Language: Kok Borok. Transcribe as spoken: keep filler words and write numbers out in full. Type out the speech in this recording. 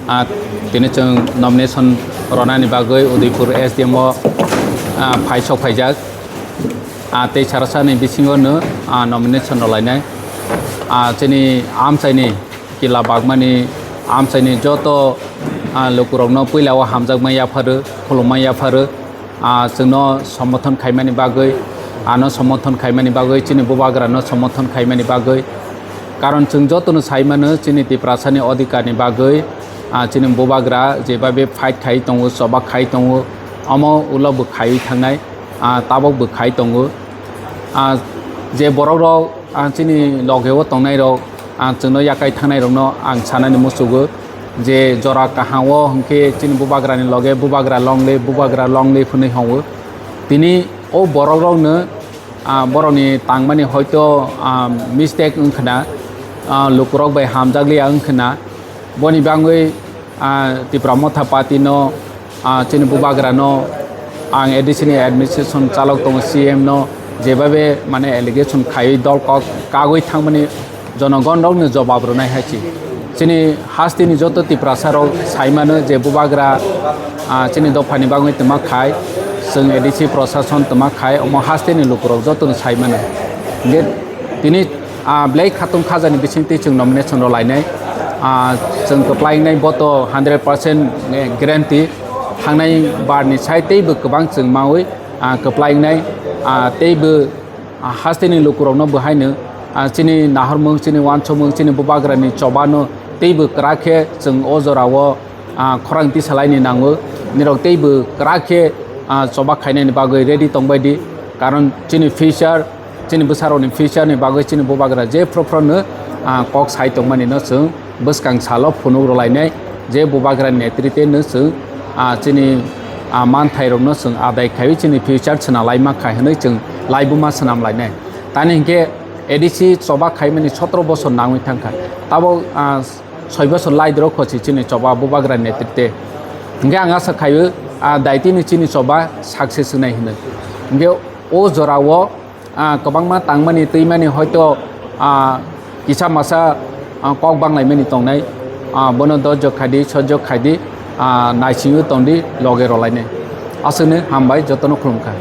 Ah, tini chwng nomination ronani bagwi Udaipur S D M o, ah, phai sok phaijak. Ah, tei sarasani bisingo no, ah, nomination rwlainai. Ah, chini amchaini kila bagmani amchaini joto, ah, lukurokno puila o hamjakma yapharu, khulumma yapharu. Ah, chwngno somothon khaimani bagwi, ano somothon khaimani bagwi, chini bubagrano somothon khaimani bagwi. Karon chwng jotono sai mano chini Tiprasani odhikarni bagwi, ah, chini bubagra jebabe fight khai tongo, choba khai tongo, omo ulo bo khaiwi thangnai, ah, tabok bo khai tongo. Ah, je borokrok, ah, chini logeo tongnairok, ah, chwngno yakai thangnairokno ang sanani muchugo je jora kaham o hwnkhe chini bubagrani loge bubagra longle, bubagra longle phwnwi hongo. Tini o borokrokno, ah, borokni tangmani hoito, ah, mistake wngkhwna, ah, lukurok bai hamjakliya wngkhwna, boni bagwi, ah, Tipra Motha Party no, ah, chini bubagra no, ang A D C ni administration chalok tongo, C M no jebabe mane allegation khaiwi dol kok kagwi thangmani jonogon rokno jobab rwnai hai se. Chini hasteni joto Tiprasa rok sai mano je bubagra, ah, chini dophani bagwi twma khai, chwng A D C prosason twma khai, omo hasteni lukurok jotono sai mano. Hingke tini, ah, Blai Khatung Khajani bisingtwi chwng nomination rwlainai. Ah, chwng kwplai wngnai bo to hundred percent guarantee. Thangnai barni sai teibo kwbang chwng maui, ah, kwplai wngnai, ah, teibo, ah, hasteni lukurokno bo haino, ah, chini nahormung, chini wansukmung, chini bubagrani chobano teibo kwrak khe chwng o jorao, ah, khorang tisalaini nango. Nirok teibo kwrak khe, ah, choba khainani bagwi ready tongbai di, karon chini future, chini bwsarokni future ni bagwi chini bubagra je phro phro no, ah, kok sai tongmani no chwng bwskang salo phunuk rwlainai, je bubagra netrite no chwng, ah, chini, ah, manthairokno chwng adai khaiwi chini future swnam laima khai hwnwi chwng laibuma swnam lainai. Tani hinkhe A D C choba khaimani sotoro bosor nangwi thangkha. Tabok, ah, soi bosor laidrok khosi chini choba bubagra netrite. Hinkhe ang asa khaio, ah, daitini chini choba success wngnai hwnwi. Hinkhe o jorao, ah, kwbangma tangmani twimani hoito, ah, kisa masa, ah, kok banglaimani tongnai, ah, bono dojok khaidi, sojok khaidi, ah, naisingwi tongdi, loge rwlainai. Aswkno hambai, jotono khulumkha.